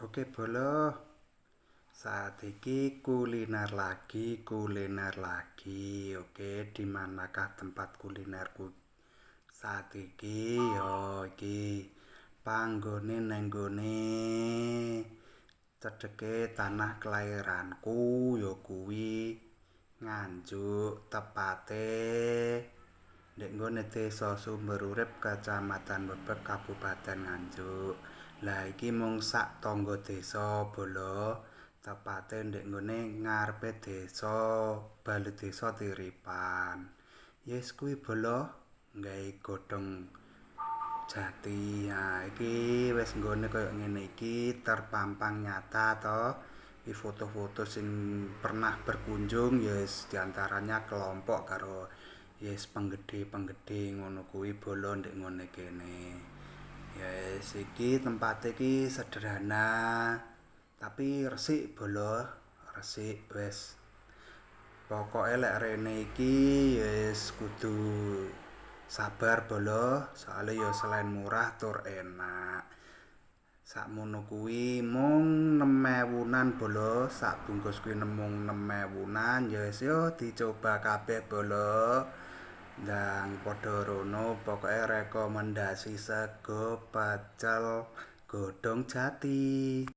Oke bolo, saat iki kuliner lagi, kuliner lagi. Oke, di manakah tempat kulinerku saat iki? Yo iki panggone nang gone cedheke tanah kelahiranku ya kuwi Nganjuk, tepate ndek nggone Desa Sumberurip, Kecamatan Bebek, Kabupaten Nganjuk. Lah iki mung sak tangga desa bolo, tepate ndek nggone ngarepe desa, bale desa Tiripan. Yes kuwi bolo, nggawe godhong jati. Nah, iki wis nggone kaya ngene iki terpampang nyata to. Iki foto-foto sing pernah berkunjung ya wis diantaranya kelompok karo yes penggede-penggede ngono kuwi bolo ndek ngone kene. Ya wis iki tempate iki sederhana tapi resik bolo, resik wis. Pokoke lek rene iki ya wis kudu sabar bolo, soale ya selain murah tur enak. Sakmono kuwi mung 6.000-an bolo, sak bungkus kuwi mung 6.000-an ya wis yo dicoba kabeh bolo. Ndang padha rono, pokoke rekomendasi sego pecel godhong jati.